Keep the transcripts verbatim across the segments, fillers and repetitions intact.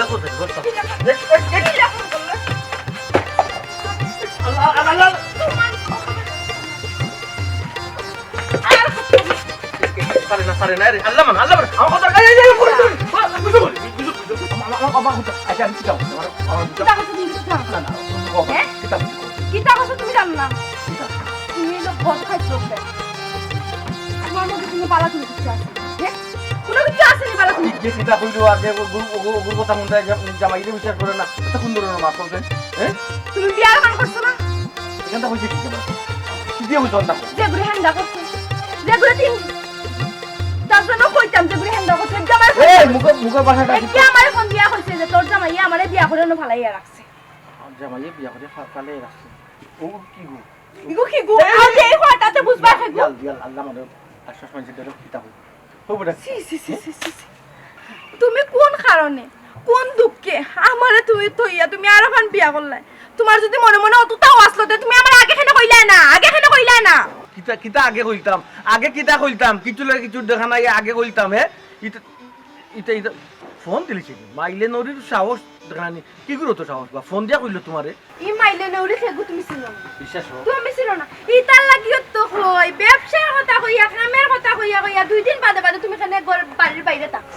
আল্লাহ, আল্লাহ, আল্লাহ। পারে না, পারে না রে। আল্লাহ মান, আল্লাহ মান। আমার কথা, এই, এই, এই, বুঝো, বুঝো, বুঝো, বুঝো। আমার, আমার, আমার কথা। আচ্ছা, আমি কিতা বলছি? আমার, আমার কথা। কিতা কথা তুমি কিতা? না, না, কথা। হ্যাঁ? কিতা বলছি? কিতা কথা তুমি জানো না? কিতা? তুমি লোক বদ খাইছো লোকটা। তোমার মধ্যে তুমি বালা তুমি কিচ্ছু আছে। হ্যাঁ? কোনো কিছু আছে নি বালা তুমি? যে কিতা কইলো আগে, ও, ও, ও, ওর কথা মনে হয় যে জামাইরে বিশ্বাস করে না। এটা কোন ধরনের মাত বলছেন? হ্যাঁ? তুমি বিয়ার কাম করছো না? এখানটা হয়েছে কি কেন? কি দিয়ে হইতো না? যে ঘুরে হান্দা করছো। যে ঘুরে তিন তার জন্য কইতাম যে ঘুরে হান্দা করছো। জামাই এই মুখে, মুখে ভাষাটা কি? কি আমারে ফোন দিয়া কইছে যে তোর জামাইয়ে আমারে বিয়া করে অন্য ফালাইয়া রাখছে। আমার জামাইয়ে বিয়া করে ফা-, ফালাইয়া রাখছে। ও কি গো? ইগো কি গো? এই, আর যে এই কথাতে বুঝবা হে গো। ইয়াল, ইয়াল, আল্লাহ মানে আশ্বাস মানছে, ধরো কিতা হইব? হইব না। ছি, ছি, ছি, ছি, ছি, ছি। তুমি কোন কারণে, কোন দুঃখে আমারে তুমি থইয়া তুমি আরোখান বিয়া করলায়? তোমার যদি মনে মনে অতটাও আসলো, তে তুমি আমার আগে কেনে কইলায় না? আগে কেনে কইলায় না? কিতা, কিতা আগে কইতাম? আগে কিতা কইতাম? কিছু লাগে, কিছু দেখা নাই, আগে কইতাম, হে? ইতা, ইতা, ইতা, ফোন দিলিছে নি? মাইলে নরির সাহস দেখা নাই। কি করো তো সাহস বা? ফোন দিয়া কইলো তোমারে? ই মাইলে নরি খেগু তুমি চিনো না। বিশ্বাস হোক। তুমি চিনো না। ইতার লাগিও তো কই, ব্যবসার কথা কইয়া, কামের কথা কইয়া, কইয়া, দুই দিন বাদে বাদে তুমি কেনে ঘর, বাড়ির বাইরে থাকো।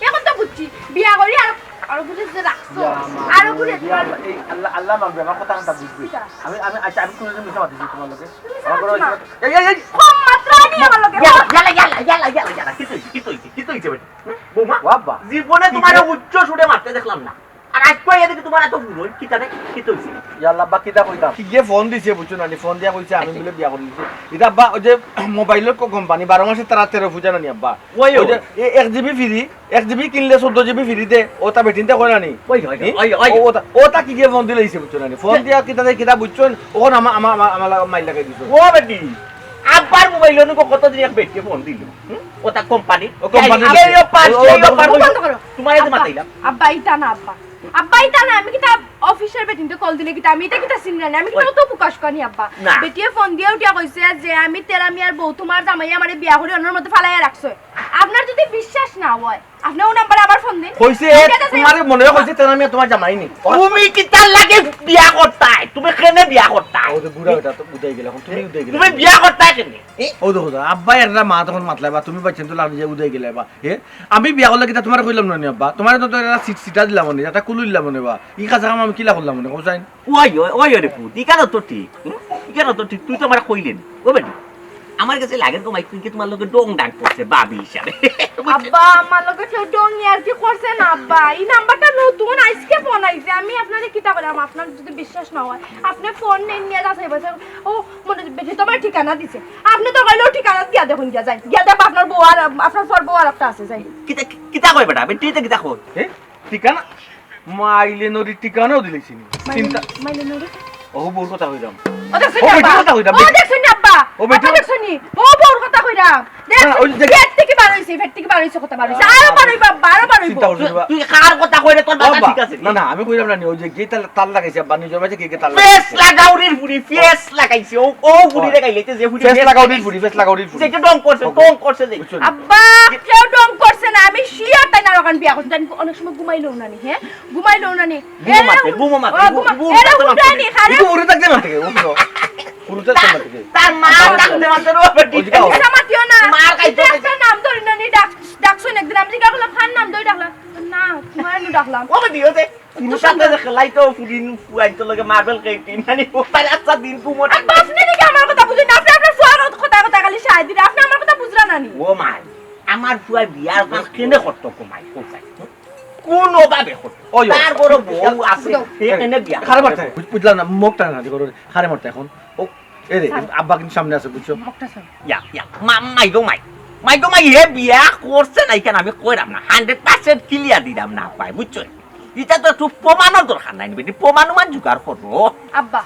এখন তো বুঝছি, বিয়া করি আর, আরো ঘুরে যে রাখছো, ইয়া মা, আরো ঘুরে ইয়া আল্লাহ, এই আল্লাহ, আল্লাহ মানবে, আমার কথা কানটা বুঝবে। কিতা? আমি, আমি, আচ্ছা, আমি কোনোদিন মিছা মাতিছি তোমার লগে? তুমি মিছা আমার মাতছো না। এই, এই, এই। কম মাত্রা নিয়ে আমার লগে। ইয়ালা, ইয়ালা, ইয়ালা, ইয়ালা, ইয়ালা, ইয়ালা। কি তো হইছে, কি তো হইছে, কি তো হইছে বেটা? হুম? বৌমা, ও আব্বা। জীবনে কি তোমার যে উচ্চ সুরে মারতে দেখলাম না। আর আজকে এদিকে তোমার এত ফুরন, কিতা রে? কি তো হইছে? ইয়া আল্লাহ, আব্বা, কিতা কইতাম? কি গিয়ে ফোন দিছে, বুঝছো না নি? ফোন দিয়া কইছে, আমি আচ্ছা। বলে বিয়া করে দিছি। এটা আব্বা, ওই যে মোবাইলের ক-, কোম্পানি, বারো মাসে তারা তেরো পূজা না নি আব্বা? ওই, ওই ওই। যে এ-, এক জিবি ফ্রি, এক জিবি কিনলে চৌদ্দ জিবি ফ্রি দে, ও তা বেটিনতে কয় না নি? ওই, ওই, হুম? ওই, ওই। ও, ওটা, ওটা কি গিয়ে ফোন দিলে দিছে, বুঝছো না নি? ফোন দিয়া কিতা দে, কিতা বুঝছো? ওখন আমা-, আমা-, আমা-, আমা লাগা মাইর লাগাই দিছো। ও বেটি, আব্বার মোবাইল অনু কতদিন এক বেটিয়ে ফোন দিল। হুম? ওটা কোম্পানি। ও কোম্পানি। এই, এই, এই, ও পাঁচ, ও, এই, ও ও, পাঁচ, বন্ধ করো। তোমার আগে আব্বা, মাতাইলাম। আব্বা, ইটা না, আব্বা। আব্বা, ইটা না, আমি কিতা অফিসের বেটিনতে কল দিলে কিতা, আমি ইটা কিতা চিনি না, আমি কিতা ওই। অত প্রকাশ করি, আব্বা। না। বেটিয়ে ফোন দিয়া উঠিয়া কইছে যে আমি তেরা মিয়ার বউ, তোমার জামাই আমারে বিয়া করি অন্যর মধ্যে ফালাইয়া রাখছে। আপনার যদি বিশ্বাস না হয়, আপনি ও নাম্বারে আবার ফোন দিন। কইছে, ঠিক আছে, তোমারে মনে হয় কইছে, তেরা মিয়া তোমার জামাই নি। তুমি কিতার লাগে বিয়া করতায়? তুমি কেনে বিয়া করতায়? ও তো বুড়া বেটা, তো উদাই গেলে, এখন তুমি উদাই গেলে। তুমি বিয়া করতায় কেনে? ও দেখো, আব্বাই একটা মা তখন মাতলাই বা, তুমি বাচ্চা তো লাভ যে উদয় গেলে বা, হে? আমি বিয়া করলে কিতা তোমারে কইলাম না নি আব্বা? তোমারে তো, তো একটা সিট সিটা দিলাম নি, একটা কুলু দিলাম নি বা। ই কাজা কাম আমি কিলা করলাম নি, কোথায়? ওই, ওই, ওই রে পুত, ইকানো তো ঠিক, হুম? ইকানো তো ঠিক, তুই তো আমারে কইলে নি। ও বেটি, আমার কাছে লাগে তো মাই, তুই কি তোমার লগে ডং ডাং করছে, ভাবি হিসাবে। আব্বা, আমার লগে কেউ ডং ইয়ার কি করছে না আব্বা? এই নাম্বারটা নতুন, আজকে ফোন আইছে, আমি আপনারে কিতা কইলাম, আপনার যদি বিশ্বাস না হয়, আপনি ফোন নেন নিয়ে যাচাই বাছাই, ও মনে হয় বেটি তোমার ঠিকানা দিছে। আপনি তো কইলেও ঠিকানা গিয়া দেখুন, গিয়া যাই। গিয়া দেখো আপনার বউ আর আপনার পর বউ আর একটা আছে, যাই। কিতা, কিতা কয় বেটা? বেটি ইতা কিতা কয়? এ? ঠিকানা? মাইলে নরি ঠিকানাও দিলাইছি নি। মাইলে, চিন্তা। মাইলে নরি? ও বউর কথা কইরাম। ও দেখছনি ও বেটির আব্বা? কথা কইরাম, ও বেটি। দেখছনি আব্বা? ও বেটি। আব্বা দেখছনি? ও বউর কথা কইরাম। দেখ, না, ওই যে দেখ। পেট থেকে বার হইছে, পেট থেকে বার হইছে, কথা বার হইছে। আরো বার হইবা আব্বা, আরো বার হইবা। চিন্তা করছো তুই, বাবা? তুই কার কথা কইরে তোর ও বাবা বাবা, ঠিক আছে? না, না, আমি কইরাম না নি, ওই যে গেট তালা লাগাইছে আব্বা, নিজের বাড়িতে গেট তালা লাগাইছে। ফেস লাগাউরির ফুড়ি, ফেস লাগাইছে। ও, ও ফুড়িরে গাইলে যে ফুড়ি ফেস লাগাউরির ফুড়ি, ফেস লাগাউরির ফুড়ি। যেটা ডং করছে, ওকে। ডং করছে যে। বুঝছো নি? আব্বা, কেউ ডং করছে না, আমি শিয়ার তাই না ওখান বিয়া করছি। জানি অনেক সময় ঘুমাইলেও না নি, হ্যাঁ? ঘুমাইলেও না নি। ঘুমো মাতে, এরা ঘুমো মাতে, ও, ঘুমো, ঘুমা-, ঘুমো এরা মাতে, হুদায় নি, খারে। ঘুমো, ঘুমো থাকতে মাতে, ও ঘুমো। ঘুমো থাকতে মাতে। তার মা ডাকতে মাতে, ও বেটি। ওই যে ওই যে মিছা মাতিও না। মার খাইতে তুই একটা নাম ধরি না নি, ডাক-, ডাকছো না একদিন। আমি জিজ্ঞাসা করলাম, "কার নাম ধরি ডাকলাম?" না, তোমার নাম ডাকলাম। ও বেটি, ও যে, কুনুটাতে যে খেলাইতো, ফুরিন, ফুয়াইতো লগে মার্বেল খেলতি, মানে, ও তার আচ্ছা দিন ঘুমো। আর আপনি নাকি আমার কথা বুঝেন না? আপনি আপনার ফুয়ার কথা, কথা খালি সায় দিন। আপনি আমার কথা বুঝলেন না নি? ও মাই, আমার ফুয়া বিয়ার কাম কেনে করতো কমাই, কোথায়? কোনোভাবে করতো। ওই, ওই। তার বড় বউ আছে, দাও। এখানে বিয়া। খারে মারতে, বুঝ-, বুঝলাম না, মুখটা না, দেখো, খারে মারতে এখন। ও, এ রে, স্যার। আব্বা কিন্তু সামনে আছে, বুঝছো? মুখটা স্যার। ইয়া, ইয়া, মা-, মাই গো মাই। মাই গো মাই, হে বিয়া করছে না, এখানে আমি কইরাম না, হান্ড্রেড পার্সেন্ট ক্লিয়ার দিলাম না, ভাই, বুঝছো? এটা তো একটু প্রমাণর দরকার নাই, বেটি, প্রমাণ উমান জোগাড় করো। আব্বা,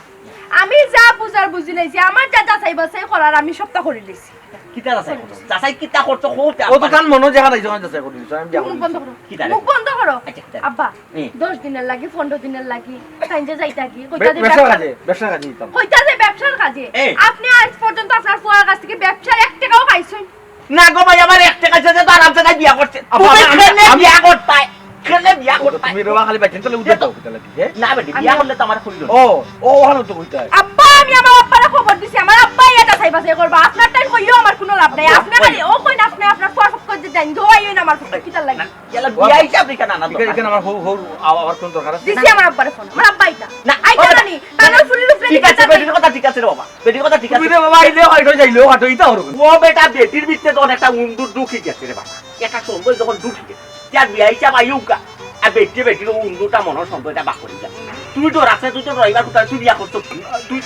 আমি যা বুঝার বুঝি লাইছি, আমার যা যাচাই বাছাই করার আমি সবটা করি লাইছি। কিতা যাচাই করছো? যাচাই কিতা করছো? কও তে ও তো আব্বা। তার মনো যেখানে যাচাই করছো, আমি যা মুখ বন্ধ করো। কিতা রে? মুখ বন্ধ করো। আচ্ছা, কিতা রে? আব্বা, হুম। দশ দিনের লাগি, পনেরো দিনের লাগি, তাই যে যাইতা কি? কইতা বে-, যে ব্যবসার ব্যবসা। কাজে, ব্যবসার কাজে দিতাম। কইতা যে ব্যবসার কাজে। এই। আপনি আজ পর্যন্ত আপনার ফুয়ার কাছ থেকে ব্যবসার এক টাকাও খাইছেন? না গো ভাই, আমার এক টাকা যেতে তো আরামসে তাই বিয়া করছে। আব্বা, তুমি আমি, খেলে আমি বিয়া করতায়, খেলে বিয়া করতায়। তুমি বাবা খালি বাইতে তাহলে উঠে দাও, কিতা লাগি, হ্যাঁ? না বেটি, বিয়া করলে তো আমার কইল। ও, ও, ওখানে তো কইতা। আব্বা, আমি আমার আব্বারে খবর দিছি, আমার আব্বা এটা চাই বাছাই করবা। আপনার টাইম কইলেও আমার কোনো লাভ নাই। আপনি খালি ও কইন, আপনি আপনার পর পক্ষ যে দেন, দোয়াই হইন আমার পক্ষে, কিতার লাগি? ইয়ালা বিয়া হিসাব রে কেন না? এখানে আমার হৌ হৌ আবার কোন দরকার আছে? দিছি আমার আব্বারে ফোন, আমার আব্বা এটা। না, আইতা ওটা- নানি, তানোর ফুলি রুফলে ঠিক আছে, বেটির কথা ঠিক আছে রে বাবা, বেটির কথা ঠিক আছে। তুমি রে বাবা আইলে হয়তো যাইলেও হাঁটো ইতা হরো। ও বেটা, বেটির ভিতরে তো একটা উন্দুর ঢুকি গেছে রে বাবা। একটা সন্দেহ যখন ঢুকি গেছে, তার বিয়া হিসাব আইউকা। আর বেটিয়ে বেটির ও উন্দুরটা মনের সন্দেহটা বাক করি যা। তুই তো রাস্তায় তুই তো ড্রাইভার কোথায় তুই বিয়া করছো? তুই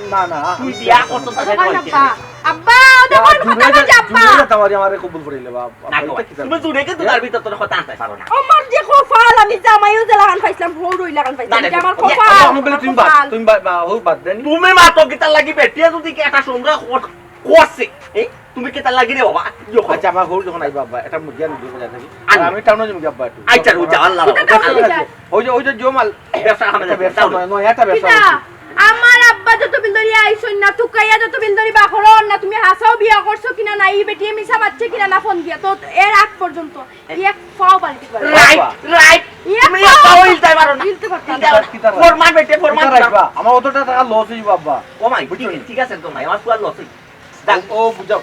না না। তুই বিয়া করছো তাহলে আব্বা, নয় কেন? আব্বা, আব্বা, ওটা কোন কথা কইছে আব্বা? তামারি আমারে কবুল করিলে বাবা। না গো, তুমি জুড়ে কিন্তু তার ভিতরে তোর কথা আনতে পারো না। আমার যে কপাল, আমি জামাইও যে লাগান পাইছিলাম, বউরই লাগান পাইছিলাম, না, যে আমার না, কপাল, আল্লাহ আমার বলে তুমি বাদ, কপাল। তুমি বাদ, বাদ, হো বাদ দেন। তুমি মাত্র কিতার লাগি বেটিয়ে যদি কি একটা সন্দেহ কর- করছে, এই তুমি কিতার লাগি রে বাবা? ইয়ো কর। আচ্ছা, আমার হৌ যখন আইবা আব্বা, এটা মুজিয়া নিয়ে বাজার থাকি। আনি। আর আমি টাউনে যাবো আব্বা একটু। আচ্ছা, রোজা আল্লাহ ঠিক আছে, রাখো। ঠিক আছে। ওই যে ওই যে জমাল ব্যবসা হবে একটা না, ব্যবসা যাও। নয়, নয় একটা ব্যবসা কিতা? হচ্ছে। আমার আব্বা যত বিল ধরি আইছইন না, তুকাইয়া যত বিল ধরি বাখরন না, তুমি হাসাও বিয়া করছো কিনা না, ই বেটিয়ে মিছা মাতছে কিনা না ফোন দিয়া, তো এর আগ পর্যন্ত এক পাও পাল্টি করে। Right, right. ইয়ে তুমি বাবা। একটা ওই তাই পারো না। হিলতে পারতাম না। কিতা, কিতা ফরমান বেটে, ফরমান কিতা দিবা। রাখবা? আমার অত টাকা লস হইব আব্বা। ও মাই, ঠিক, ঠিক আছে তো মাই, আমার পুয়ার লস হইছে। যাক, ও বুঝাও।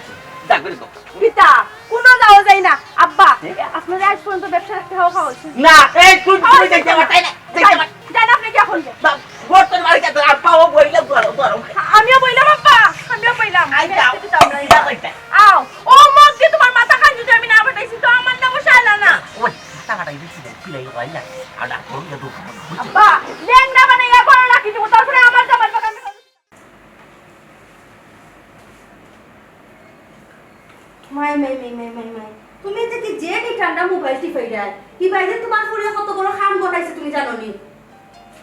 যাক, বেরো তো। পিতা, কোনো যাওয়া যায় না। আব্বা, আপনারা আজ পর্যন্ত ব্যবসা রাখতে খাওয়া খাওয়া হয়েছে। না, এই তুই, তুই দেখতে পারতাই না, দেখতে পার- জান, আপনি কি এখন যান? না, বর্তমান বাড়ি যাতে আর পাও বইলে বড়, বড়। আমিও বইলাম আব্বা, আমিও বইলাম। আই যাও। দেখতে চাও না। যা কইতে। আও, ও মগ দিয়ে তোমার মাথা খান যদি আমি না ফাটাইছি, তো আমার নামও শালা না। ওই, মাথা ফাটাই দিছি রে, তুই এই ওয়াই না। আর ডাক্তার হইয়া দোকান। আব্বা, লেংড়া বানাইয়া ঘরে রাখি দিব, তারপরে আমার জামাই বাগান। মাই, মাই, মাই, মাই, মাই, মাই। তুমি এতে কি যে কি ঠান্ডা মোবাইল টিপাই যায়? কি বাইরে তোমার ফুরিয়ে কত বড় কাম ঘটাইছে তুমি জানো নি?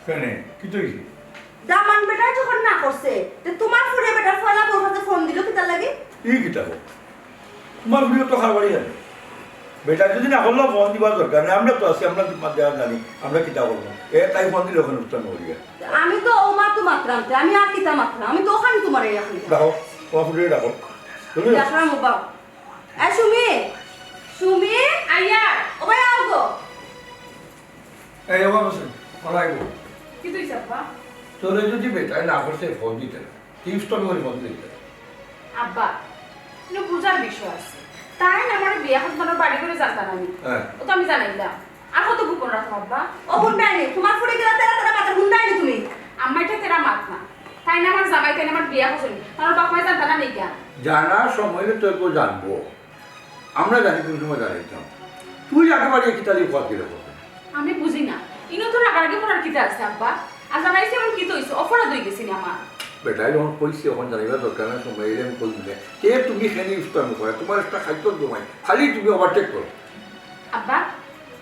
কেনে? কিতা অইছে? দামান বেটায় যখন না করছে, তে তোমার ফুরিয়ে বেটার ফয়লা বউর কাছে ফোন দিল কিতার লাগি? ই কিতা কও? তোমার ফুরিয়ে তো খাবারই জানে। বেটা যদি না করলে ফোন দিবার দরকার নাই, আমরা তো আছি, আমরা তো দেওয়ার জানি, আমরা কিতা করবো? এ তাই ফোন দিলে ওখানে উত্তর নড়িয়া। আমি তো ও মাত্র মাতরাম, তে আমি আর কিতা মাতরাম? আমি তো ওখানে তোমার এই এখন। রাখো, তোমার ফুরিয়ে রাখো। তুমি দেখলাম ও বাবা। এ সুমি, সুমি, আইয়া, ও ভাই আও গো। এই আমার কাছে ফোন আইবো। কি তুই আব্বা? তোরে যদি বেটায় না করছে ফোন দিতে না, টিপস তো আমি ফোন দিতে না। আব্বা, কিন্তু বুঝার বিষয় আছে। তাই না আমার বিয়া হচ্ছে আমার বাড়ি করে জানতা না আমি। হ্যাঁ। ও তো আমি জানাইলাম। আর কত গোপন রাখো আব্বা? ও হুনবায়নি, তোমার ফুরিয়ে গেলা তেরা তেরা মাতর হুনবায়নি তুমি। আম্মা এটা তেরা মাত না। তাই না আমার জামাই, তাই না আমার বিয়া হচ্ছে। আমার বাপ মায় জানতা না নেই কেন? জানার সময় তো কেউ জানবো। আমরা জানি কোন সময় জানাইতাম। তুই একেবারে কিতালি কথা দিলে কথা। আমি বুঝি না। ইনো তো রাগারাগি করার কিতা আছে আব্বা? আর জানাইছি এখন কি তো হইছে? অপরাধ হয়ে গেছে না আমার? বেটায় যখন কইছে, এখন জানাইবার দরকার না, সময় এলে আমি কই দিলে। কে তুমি খেয়ে ইফতার করে, তোমার একটা খাদ্য জমাই, খালি তুমি ওভারটেক করো। আব্বা,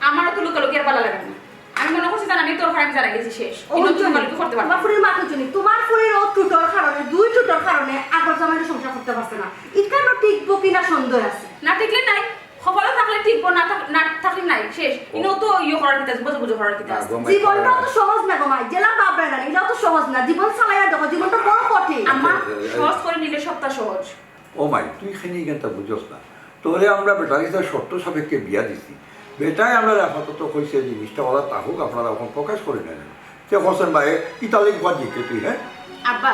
আমারও তো লুকালুকি আর ভালা লাগে না। আমি মনে করছি জানানি দরকার, আমি জানাই গেছি শেষ। ইনো তো লুকালুকি করতে পারবো না। তোমার ফুরির মাথা চুনি, তোমার ফুরির ও টুটর কারণে, দুই টুটর কারণে আগর জামাইরে সংসার করতে পারছে না। ইখানো টিকবো কিনা সন্দেহ আছে। না টিকলে নাই, কপালো থাকলে টিকবো, না থাক-, না থাকলে নাই, শেষ। ইনো তো ইয়ে করার কিতা, বুঝাবুঝি করার কিতা আছে। না, গো, জীবনটা তো সহজ না গো মাই, জেলা বাবরা না, এটাও তো সহজ না। জীবন চালাইয়া দেখো, জীবনটা বড় কঠিন। আম্মা, সহজ করে নিলে সবটা সহজ। ও মাই, তুই খানি এখানটা বুঝস না। তোরে আমরা বেটার কাছে শর্ত সাপেক্ষে বিয়া দিছি। বেটায় আমরা আপাতত কইছে জিনিসটা ওরা থাকুক, আপনারা এখন প্রকাশ করে নেন। তে হোসেন ভাই, ইতালি ঘর দিতে তুই, হ্যাঁ? আব্বা,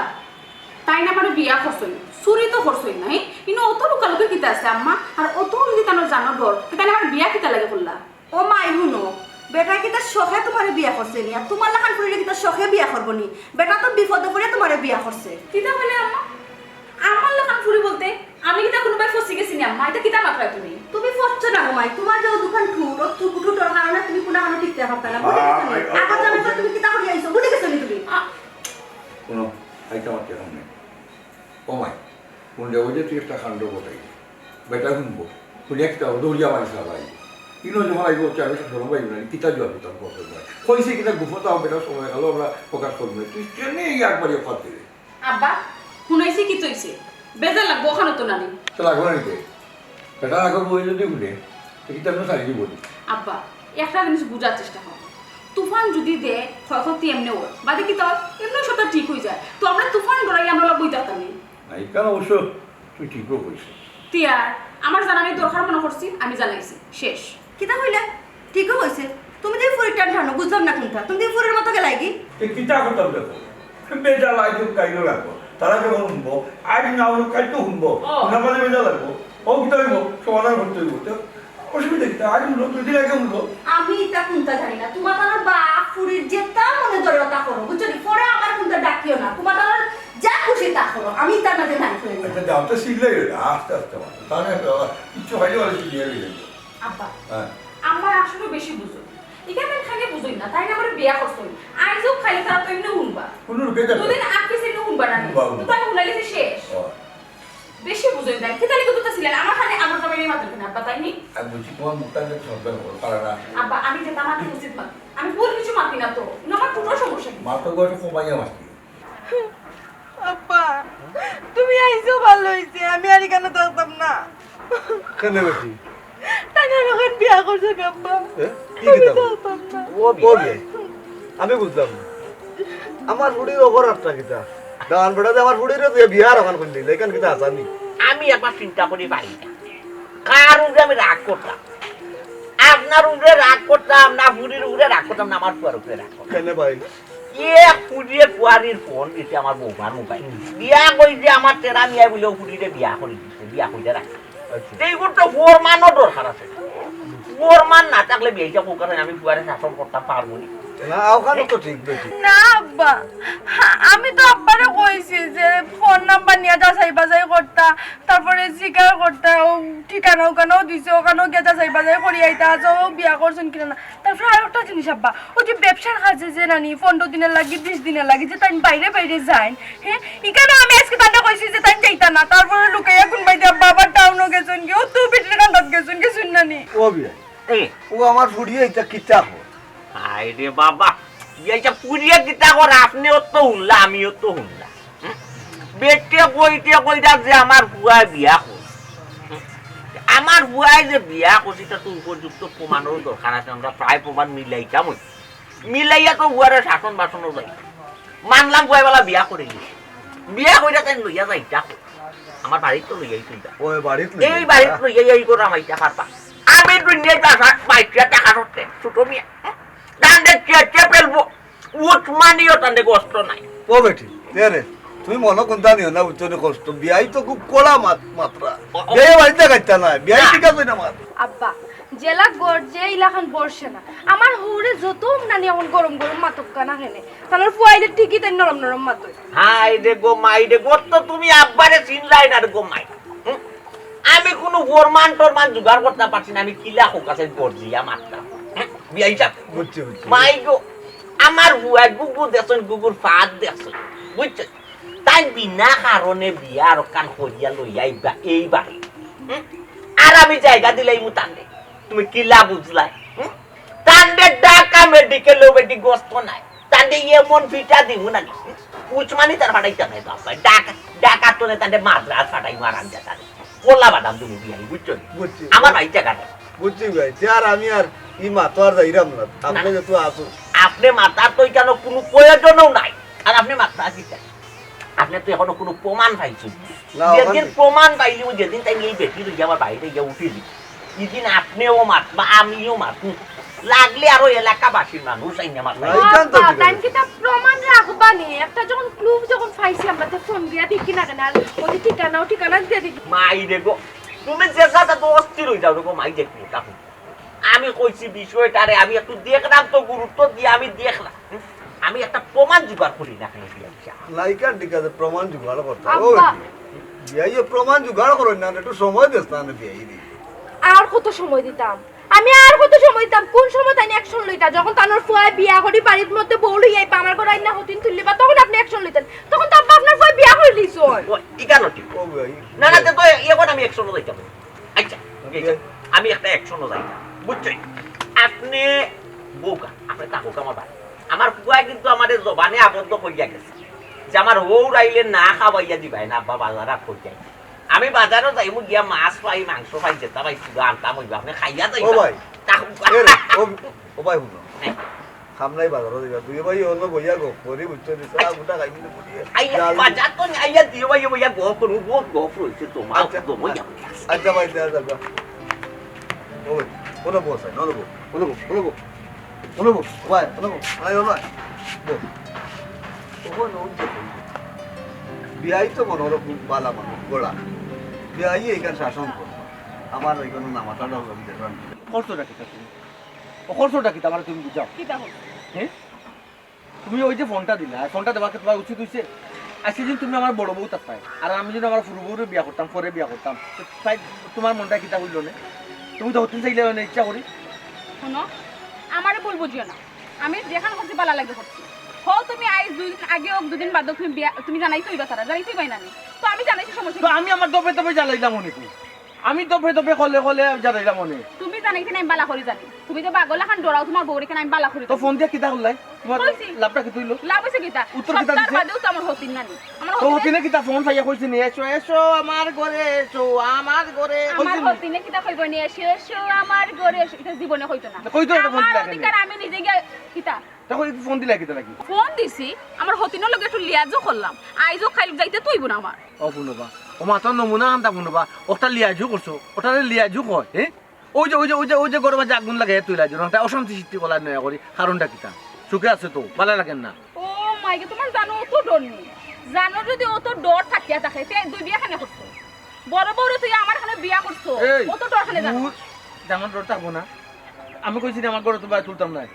তাই না আমার বিয়া করছই, চুরি তো করছই নাই, ইনো অত লুকালুকি কিতা আছে আম্মা? আর অত যদি তানোর জানো ডর, তাহলে আমার বিয়া কিতা লাগে করলা? ও মাই হুনো, বেটা কিতা শখে তোমারে বিয়া করছে নি? আর তোমার লাখান ফুরিরে কিতা শখে বিয়া করবো নি? বেটা তো বিপদে পড়ে তোমারে বিয়া করছে। কিতা বলে আম্মা? আমার লাখান ফুরি বলতে আমি কিতা কোনো ভাই ফসি গেছি নি আম্মা? এটা কিতা মাতরায় তুমি? তুমি ফসছো না গো মাই, তোমার যে ও দুখান ঠুট, ও ঠুট ঠুটর কারণে তুমি কোনো কানো টিকতে পারতা না। ভুলে গেছো নি? আগর জামাই তো তুমি কিতা করিয়া আইছো? ভুলে গেছো নি তুমি? আ- কোনো আইটা মারতে এখন নেই। ও মাই, কোন যে ওই যে তুই একটা কাণ্ড ঘটাই। বেটা শুনবো, শুনে একটা দৌড়িয়া মারি সারা আইব। ইনো যখন আইব, হচ্ছে আমি তো শরম পাইব না, কিতা জবাব দিতাম কত ভাই। কইছে কিনা গুফতা হবে না, সময় গেল আমরা প্রকাশ করবো না। তুই কেন এই একবারই কথা দিলে? আব্বা, শুনাইছি কি তৈছে? বেজার লাগবো ওখানে তো নানি। তো লাগবো না নিতে। বেটা আগর বই যদি উঠে, তো কিতা আমি সারি দিব। আব্বা, একটা জিনিস বুঝার চেষ্টা করো। তুফান যদি দে, ক্ষয়ক্ষতি এমনি হয়। বাদে কি তোর এমনি সবটা ঠিক হয়ে যায়। তো আমরা তুফান ডরাই আমরা বই থাকতাম নি। না, এখানে অবশ্য তুই ঠিকও কইছিস। তিয়ার, আমার জানানি দরকার মনে করছি, আমি জানাইছি। শেষ। কিতা কইলে? ঠিকও কইছে। তুমি যে ফুরির টান টানো, বুঝলাম না কুনটা। তুমি যে ফুরির মতো গেলায় কি? এ কিতা করতাম দেখো, বেজাল আইজ কাইল লাগবো, তারা যখন হুনবো, আইজ না হুনবো, কাইল তো হুনবো, ও। হুনার মাঝে বেজাল লাগবো, ও কিতা হইবো, সমাধান করতে হইবো। তো অসুবিধা কিতা? আইজ হুনলো, দুই দিন আগে হুনলো। আমি ইতা কুনতা জানি না, তোমার কারণ বাপ ফুরির যেটা মনে ধরে ওটা করো, বুঝছো নি? পরে আমার কুনতা ডাকিও না, তোমার কারণ যা খুশি তা করো, আমি তার মাঝে নাই করে দিই। আচ্ছা, দাম তো শিখলেই হইলো, আস্তে আস্তে আমার। তাহলে, আহ, কিচ্ছু হয়নি, বলে শিখিয়ে নিয়ে যাবো। আব্বা, হ্যাঁ। আম্মা আসলে বেশি বুঝো। ইখান আমি খালি বুঝই না, তাই না করে বিয়া করছো। আইজও খালি তারা তো এমনি হুনবা। কোনো রূপে যাবে। দুদিন আগে সে এমনি হুনবা না। হুনবা, হুনবা। তো তাই হুনাইলে যে শেষ। ও। বেশি বুঝই না। কি তাহলে কিন্তু তা ছিলেন? আমার খালি আমার জামাই নিয়ে মাত্র কিনা, আব্বা, তাই নি? আমি বুঝি তোমার মুখটা যে সন্দেহ করো, তারা না। আব্বা, আমি যেটা মাত্র উচিত মাত্র। আমি ভুল কিছু মাতি না তো। না, আমার কোনো সমস্যা নেই। মাত্র বয়সে কমাইয়া মাতি। আব্বা, তুমি আইছো ভালো হইছে, আমি আর এখানে থাকতাম না। কেন বেটি? তাই না, এখন বিয়া করছে আব্বা। এ? কি আমি কিতা? থাকতাম না। ও বিয়া। ও বিয়া। আমি বুঝলাম না। আমার ফুড়ির অপরাধটা কিতা? দান বেটা যে আমার ফুড়িরে তুই বিয়া আর ওখান করলি, এখান কিতা আসানি? আমি একবার চিন্তা করি পারি না। কার উপরে আমি রাগ করতাম? আপনার উপরে রাগ করতাম না, ফুড়ির উপরে রাগ করতাম না, আমার ফুয়ার উপরে রাগ করতাম। কেন ভাই? এ ফুড়িয়ে ফুয়ারির ফোন দিছে আমার বৌমার মোবাইল। বিয়া কই যে আমার তেরা মিয়া বলে ও ফুড়িরে বিয়া করি দিছে, বিয়া কইতে রাখছে। আচ্ছা। এইগুলো তো ফোরমানও দরকার আছে। ফোরমান না থাকলে বিয়া হিসাব করে আমি ফুয়ারে শাসন করতাম পারবো না। না, ওখানে তো ঠিক বেটি। না আব্বা, আমি তো আব্বারে কইছি যে ফোন নাম্বার নিয়ে যাচাই বাছাই করতা, তারপরে জিকার করতা, ও ঠিকানা ওখানেও দিছে, ওখানেও গিয়া যাচাই বাছাই করি আইতা, আজ ও বিয়া করছেন কিনা না। তারপরে আর একটা জিনিস আব্বা, ওই যে ব্যবসার কাজে যে নানি পনেরো দিনের লাগি, বিশ দিনের লাগি যে তাই বাইরে বাইরে যায়, হ্যাঁ, এখানে আমি আজকে তান্ডা কইছি যে তাই যাইতা না, তারপরে লুকাইয়া কোন বাইরে আব্বা আবার টাউনও গেছেন কি, ও তো বেটির কান্দাত গেছেন কি, শুন নানি। ও বিয়া, এই। ও আমার ফুড়িয়ে এটা কিতা কর? হায় রে বাবা, ইয়া ইটা ফুড়িয়ে কিতা কর? আপনেও তো হুনলা, আমিও তো হুনলা। হুম? বেটে কইতে কইতা যে আমার ফুয়ায় বিয়া কর। হুম? আমার ফুয়ায় যে বিয়া করছে, এটা তো উপযুক্ত প্রমাণেরও দরকার আছে। আমরা প্রায় প্রমাণ মিলাইতাম ওই। মিলাইয়া তো ফুয়ারে শাসন বাসনও যাই। মানলাম ফুয়ায় বালা বিয়া করে গেছে। বিয়া কইরা তাই লইয়া যাইতা কই? আমার বাড়িত তো লইয়া আইতাম। ওই বাড়িত লইয়া এই আইতা। বাড়িত লইয়া এই করে আমাইতা পারবা। আমি দুনিয়ার বাসা বাইকটা টাকা ধরতে, ছোট মিয়া। হুম? তান্ডে চেঁচে ফেলবো। উঠ মানিও তান্ডে কষ্ট নাই। ও বেটি, দে রে, তুমি মনে কোনটা নিও না, বুঝছো নি কষ্ট। বিয়াই তো খুব কড়া মাত-, মাত্রা। ও, ও। বিয়াই বাড়িতে খাইতা না, বিয়াই না। ঠিক আছে না মাত। আব্বা, জেলা গড় যে ইলাখান বর্ষে না। আমার হৌরে যত নানি এখন গরম গরম মাতক না কেনে। তানোর ফুয়াইলে ঠিকই তাই নরম নরম মাতই। হায় রে গো মাই রে গো, তো তুমি আব্বারে চিনলাই না রে গো মাই। হুম? আমি কোনো ফরমান টরমান জোগাড় করতে পারছি না, আমি কিলা হোক আছে গর্জিয়া মারতাম। হুম? বিয়াই সাহেব। বুঝছি, বুঝছি। মাই গো, আমার ফুয়া গুগু দেখছইন, গুগুর ফাঁদ দেখছইন। বুঝছো? তাই বিনা কারণে বিয়া আর কান করিয়া লইয়া আইবা এই বাড়ি। হুম? আর আমি জায়গা দিলাইমু তানরে। তুমি কিলা বুঝলায়? হুম? তানরে ঢাকা মেডিকেলেও বেটি গস্ত নাই। তানরে এমন ফিটা দিমু নাকি? উসমানী তার ফাটাইতে নাই বাবা। ঢাকা, ঢাকা তো তানরে মাদ্রাজ ফাটাইমু আর আমি তারে। কলা বাদাম দিমু বিয়াই, বুঝছো নি? বুঝছি। আমার ভাই জায়গা নাই। বুঝছি ভাই। তে আর আমি আর ই মাতো আর যাইরাম না। আপনে না। যেহেতু আছো। আপনে মাতার তো এখানে কোনো প্রয়োজনও নাই। আর আপনে মাতরা কিতা? আপনে তো এখনো কোনো প্রমাণ পাইছইন না। না, যেদিন ওখানে প্রমাণ পাইলিমু, যেদিন তাই এই বেটি লইয়া আমার বাইরে গিয়া উঠি দিই, ইদিন আপনেও মাতবা, আমিও মাতমু। লাগলে আরো এলাকাবাসীর মানুষ আইনা মাতবা। না, এখান তো বাবা, ঠিক আছে। তাইন কিতা প্রমাণ রাখবা নি? একটা যখন ক্লু যখন পাইছি আমরা, তো ফোন দিয়া দেখি না কেনে? আর ওই যে ঠিকানাও ঠিকানা দিয়া দেখি। মাই রে গো, তুমি যে কথা তো অস্থির হয়ে যাও রে গো, মাই দেখি, দেখো। আমি কইছি বিষয়টারে, আমি একটু দেখলাম তো, গুরুত্ব দিয়ে আমি দেখলাম। হুম? আমি একটা প্রমাণ জোগাড় করি না কেনে, বিয়াই সাহেব? লাইকার দিকে আছে, প্রমাণ জোগাড় করতে হবে। আব্বা। ওই, বিয়াই, প্রমাণ জোগাড় করো না, একটু সময় দেস না, না, বিয়াই রে। আর কত সময় দিতাম? আমি আর কত সময় দিতাম? কোন সময় তাইন অ্যাকশন লইতা? যখন তানোর ফুয়ায় বিয়া করি বাড়ির মধ্যে বউ লইয়া আইবা, আমার ঘরে আইনা হতিন তুলিবা, তখন আপনে অ্যাকশন লইতেন। তখন তো আব্বা আপনার ফুয়ায় বিয়া করি লইছইন। ও, ইটা না ঠিক। ও ভাই। না, না, তে তো এখন আমি অ্যাকশনও যাইতাম। আচ্ছা, ঠিক আছে। আমি একটা অ্যাকশনও যাইতাম। বুঝছইন? আপনে বউকা, আপনে থাকউক আমার বাড়ি। আমার ফুয়ায় কিন্তু আমারে জবানে আবদ্ধ করিয়া গেছে যে আমার হউর আইলে না খাওয়াইয়া দিবায় না, আব্বা বাজার আত করিয়া। আমি বাজারও যাইমু, গিয়া মাছ পাই, মাংস পাই, যেটা পাই, শুধু আনতাম অইবা, আপনে খাইয়া যাইবা। ও ভাই। তা-, এ রে, ও, ও ভাই, হুনো। হ্যাঁ। খাম নাই বাজারও যাইবা, দুই ভাই অনো বইয়া গপ করি, বুঝছো নি? চা আচ্ছা। গুটা খাই কিন্তু বুঝিয়ে। আইয়া, ডাল বাজার তো আইয়া দুই ভাই বইয়া গপ করমু, বহুত গপ রইছে তোমার, আচ্ছা। তো বইয়া। আচ্ছা ভাই, দেয়া যাবে। ও ভাই, কোনো বস নাই, কোনো বস, কোনো বস, কোনো বস। হলো বউ, ভাই, হলো বউ, ভাই, হলো ভাই। বউ। ওখানে ওই যে বউ। বিয়াই তো মনে হলো খুব বালা মানুষ, গোড়া। বিয়াই এখানে শাসন করবো। আমার ওই কোনো নামাটা হলো আমি দেখলাম। খরচটা কিতা তুমি? ও খরচটা কিতা? আমার তুমি বুঝাও। কিতা খরচ? হ্যাঁ? তুমি ওই যে ফোনটা দিলা, আর ফোনটা দেওয়াকে তোমার উচিত হইছে? আজকে দিন তুমি আমার বড় বউ থাকতায়, আর আমি যদি আমার ফুরু বউরে বিয়া করতাম, পরে বিয়া করতাম, তো তাই তোমার মনটা কিতা হইল না? তুমি তো হতিন চাইলে না ইচ্ছা করি। শুনো, আমারে ভুল বুঝিও না, আমি যেখান করছি বালা লাগে করছি। হো, তুমি আইজ দুই দিন আগে হোক, দুদিন বাদে হোক, তুমি বিয়া, তুমি জানাই তো হইবা তারা, জানাই তো হইবাই না আমি। তো আমি জানাইছি, সমস্যা তো কি? আমি আমার দফে দফে জ্বালাইলাম অনেক। আমি দফে দফে কলে কলে জানাইলাম অনে। তুমি জানাইতে না, আমি বালা করি জানি। তুমি যে পাগল লাখান ডরাও তোমার বউরে, কেন আমি বালা করি তো জানি। ফোন দিয়া কিতা করলাই? তোমার কইছি। লাভটা কিতা হইলো? লাভ হইছে কিতা? উত্তর কিতা সপ্তাহ দিছে? বাদেও তো আমার হতিন নানি। আমার তো হতিনে হতিনে কিতা ফোন পাইয়া কইছে নি, "এসো, এসো, আমার ঘরে এসো, আমার ঘরে।" আমার কইছে নি? হতিনে কিতা কইব নি, "এসো, এসো, আমার ঘরে এসো।" এটা জীবনে কইতো না। তো কইতো না, ফোন আমার দিলা কেন? অধিকার আমি নিজে গিয়া কিতা? তা কই ফোন দিলা কিতা লাগি? ফোন দিছি, আমার হতিনর লগে একটু লিয়াজও করলাম। আইজও খাইল যাইতে তুইব না আমার। ও পুনবা, ও মাত্র নমুনা আনতা পুনবা, ওটা লিয়াজু করছো, ওটারে লিয়াজু কয়, হ্যাঁ? ওই যে, ওই যে, ওই যে, ওই যে গরমে যে আগুন লাগে, তুই লাজু, ওটা অশান্তি সৃষ্টি করার নয়া করি, কারণটা কিতা? সুখে আছে তো, ভালো লাগে না। ও মাই গড, তোমার জানো অত ডর নি? জানো যদি অত ডর থাকিয়া থাকে, তে দুই বিয়া কেনে করছো? বড় বউরে তুই আমার এখানে বিয়া করছো, এই, অত ডর কেনে জানো? দূর, জামার ডর থাকবো না। আমি কইছি না, আমার ঘরে তো বাইরে তুলতাম না।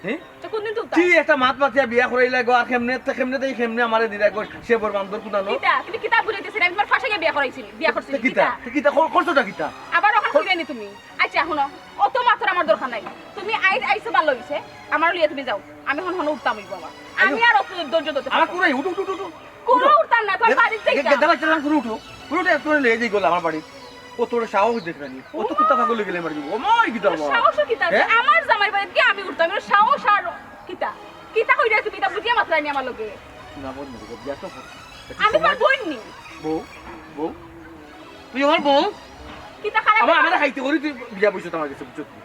হ্যাঁ? তো কোনদিন তুলতাম? তুই একটা মাত মাতিয়া বিয়া করাইলা গো, আর কেমনে, তে কেমনে, তে কেমনে আমারে দিলা গো, সে বর বান্দর কুদানো। কিতা? তুমি কিতা বুঝাইতেছি? আমি তোমার ফাঁসে গিয়ে বিয়া করাইছি, বিয়া করছি। তে কিতা? কিতা? তে কিতা? খর-, খরচটা কিতা? আবার ওখানে খর- ফিরে নি তুমি। আচ্ছা, শুনো, অত মাতর আমার দরকার নাই। তুমি আই-, আইছো ভালো হইছে, আমার লিয়ে তুমি যাও। আমি এখন, এখন উঠতাম হইব আমার। আইও। আমি আর অত ধৈর্য ধরতে আমার পারবো না। কুড়াই, উঠো, উঠো, উঠো, উঠো। কুড়ো উঠো। উঠতাম না, তোমার দে-, বাড়ির দে-, যাইতাম। দে-, দাঁড়া, চালান করে উঠো। করে উঠে, করে লয়ে যাই গো আমার বাড়ি। ও তোর সাহস দেখবে নি। ও তো কুত্তা পাগল হয়ে গেলে আমার জীবন। ও মাই গড, আমার। সাহস কিতা আছে? হ্যাঁ? আমার জামাই বাড়িত গিয়া আমি উঠতাম। এর সাহস আর কিতা? কিতা কইরা তুমি ইতা বুঝিয়া মাতরায় নি আমার লগে? না, বন্ধ করে, বিয়া তো করছি। একটু আমি সময় তোমার দে। বোন নি। বউ, বউ। তুই আমার বউ? কিতা খারাপ আমার, কথা? আমার খাইতে করি তুই বিয়া বইছো তো আমার কাছে, বুঝছো তুই?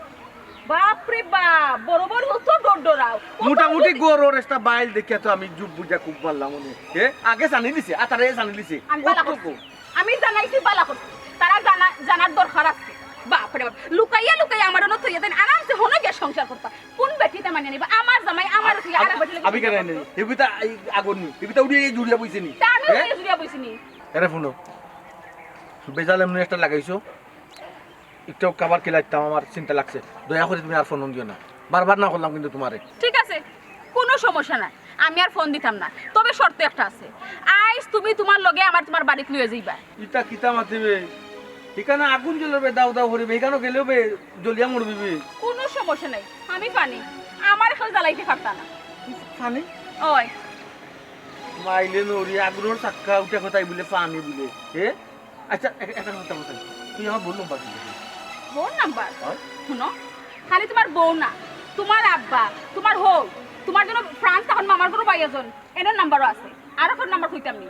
বাপ রে বাপ, বড় বড় তো ডর ডরাও। ও তো মোটামুটি বুঝি- গরুর একটা বাইল দেখিয়া তো আমি জুব বুঝা খুব পারলাম মনে। এ, আগে জানি দিছে, আতারে জানি দিছে। আমি বালা ও তো করছি। আমি জানাইছি বালা করছি। তারা জানা-, জানার দরকার আছে। বাপ রে বাপ, লুকাইয়া লুকাইয়া আমার অনো থইয়া দেন, আরামসে হনো গিয়া সংসার করতা। কোন বেটিতে মানিয়া নিবা? আমার জামাই, আমার আ-, থইয়া আ-, আরেক বেটি আমি কেন নেই? এগুতা এই আগর নি, এগুতা উড়িয়ে এই জুড়িয়া বইছে নি। তা আমি হ্যাঁ? উড়িয়ে জুড়িয়া বইছি নি। এরে হুনো, বেজাল এমনি একটা লাগাইছো, একটু খাবার খেলাইতাম, আমার চিন্তা লাগছে। দয়া করে তুমি আর ফোন দিও না, বারবার না করলাম কিন্তু তোমারে। ঠিক আছে, কোনো সমস্যা নাই, আমি আর ফোন দিতাম না, তবে শর্ত একটা আছে, আইজ তুমি তোমার লগে আমার তোমার বাড়িত লইয়া যাইবা। ইতা কিতা মাতিবে? এখানে আগুন জ্বলবে, দাউ দাউ করিবে, এখানে গেলেও বে জ্বলিয়া মরবি বে। কোনো সমস্যা নাই, আমি পানি, আমার এখন জ্বালাইতে পারতা না। পানি? ওই। মাইলে নড়ি আগুনের চাক্কা উঠে কোথায় বলে পানি বলে, এ? আচ্ছা, এ-, একটা কথা বলতে, তুই আমার বউর নাম্বার দিবি। বউর নাম্বার? হ্যাঁ। শুনো, খালি তোমার বউ না, তোমার আব্বা, তোমার হউ, তোমার জন্য ফ্রান্স তখন মামার ঘরো ভাই একজন, এনর নাম্বারও আছে। আর এখন নাম্বার কইতাম নি।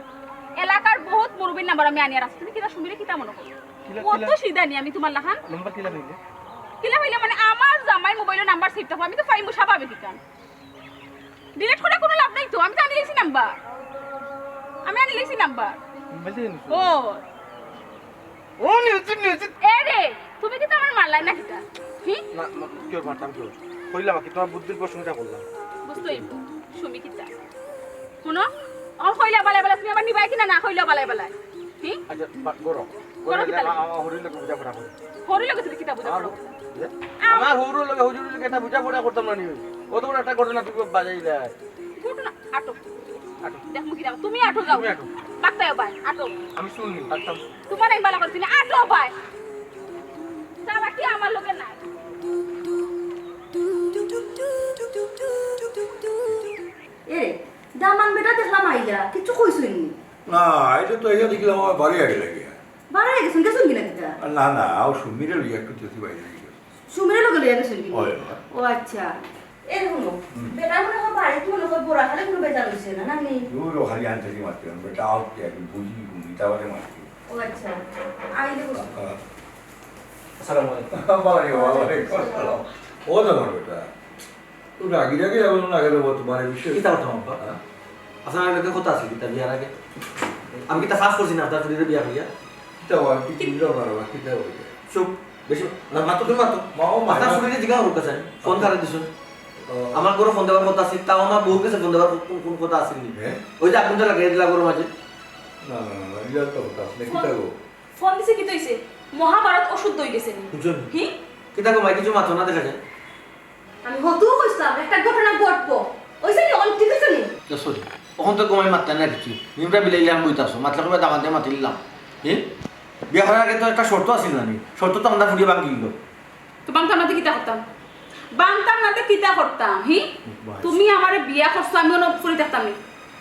এলাকার বহুত মুরব্বির নাম্বার আমি আনিয়া রাখছি। তুমি কিতা সুমিরে কিতা মনে করো? কিলা, ও কিলা? তো সিধা নি আমি তোমার লাখান। নাম্বার কিলা পাইলে? কিলা পাইলে মানে আমার জামাই মোবাইলের নাম্বার সেভ থাকবো, আমি তো পাইমু স্বাভাবিক ইখান। ডিলিট করে কোনো লাভ নাই তো, আমি তো আনি লইছি নাম্বার। আমি আনি লইছি নাম্বার। মোবাইল থেকে নিছো? ও। ও নিউজিক, নিউজিক। এ রে, তুমি কিতা আমার মারলাই না কিতা? হি? না, না, কি ওর মারতাম কি ওর? কইলাম কি তোমার বুদ্ধির প্রশংসা করলাম। বুঝতোই, সুমি কিতা? শুনো, ও কইলা বালাই বালাই, তুমি আমার নিবাই কিনা না কইলা বালাই বালাই? হি? আচ্ছা, বা-, করো। করো করো, কিতা? আমা-, আমার হরির লগে বুঝা পড়া করো। হরির লগে তুমি কিতা বুঝা আমার পড়া? হু-, যে? আম- আমার হরির লগে, হরির লগে এটা বুঝা পড়া করতাম না নি। অত বড় একটা ঘটনা তুমি বাজাইলা। ঘটনা, আটো। আটো। দেখমু কিতা, তুমি আটো যাও। তুমি আটো। বাক্তায় ভাই, আটো। আমি শুনি, বাক্তাম। তোমার আমি বালা করছি না, আটো ভাই। তারা কি আমার লগে নাই? এ, দামান বেটা দেখলাম আইলা, কিচ্ছু কইছইন নি? না, আইলে তো আইয়া দেখলাম আমার বাড়ি আগে লাগে। বাড়ি আগে গেছইন, গেছইন কিনা কিতা? না, না, ও সুমিরে লইয়া একটু তেতি বাইরে গেছে। সুমিরে লগে লইয়া গেছইন কিনা? হয়, হয়। ও আচ্ছা। এ হুনো, হুম। বেটা মনে হয় বাড়িত মনে হয় বড়া খালে কোনো বেজার হইছে না, না নি? ও লো খালি আনতে কি মারতে, বেটা আউট কে, আমি বুঝি, বুঝি, তাহলে মারতে। ও আচ্ছা, আইলে বসো। আ-, আসসালামু আলাইকুম। ওয়ালাইকুম, ওয়ালাইকুম আসসালাম। ও তো আমার বেটা। তো রাগি রাগি যাবো না, আগে দেবো তোমার এই বিষয়ে। কিতা করতাম আব্বা? হ্যাঁ? আপনার আগে কথা আছে কিতা বিয়ার আগে? আমি কিতা ফাঁস করছি না আপনার ফুরিরে বিয়া করিয়া? কিতা হয়? কি বুঝলাম না, বাবা, কিতা হয়? চুপ, বেশি না, মাতো তুমি মাতো। মা, ও মা, আপনার মা। ফুরিরে জিজ্ঞাসা করুক আছে, ফোন কারে দিছুন? আমার ঘরো ফোন দেওয়ার কথা আছিল, তাও আমার বউর গেছে ফোন দেওয়ার কোন, কোন কথা আছিল নি? হ্যাঁ? ওই যে আগুনটা লাগাই দিলা ঘরর মাঝে। না, না, না, না, ইটা তো কথা আছিল না, কিতা গো? ফোন দিছে, কিতা অইছে? মহাভারত অশুদ্ধ অই গেছে নি? বুঝছো নি? হি? কিতা গো মাই, কিছু মাতো না দেখা যায়। আমি হতু কইছিলাম, একটা ঘটনা ঘটবো। অইছে নি? অন ঠিক আছে নি? তা sorry, অখন তো ঘুমাই মাততা না কিছু। নিমটা বিলাইলে আমি বইতাছো, মাতলে কইবা দামান্দে মাতিলাম। হি? বিয়া করার আগে তো একটা শর্ত আছিল না নি? শর্ত তো আমরা ফুড়িয়ে ভাঙি দিল। তো ভাঙতাম না তো কিতা করতাম? ভাঙতাম না তো কিতা করতাম, হি? বাস। তুমি আমারে বিয়া করছো, আমি অনো ফুড়ি থাকতাম নি?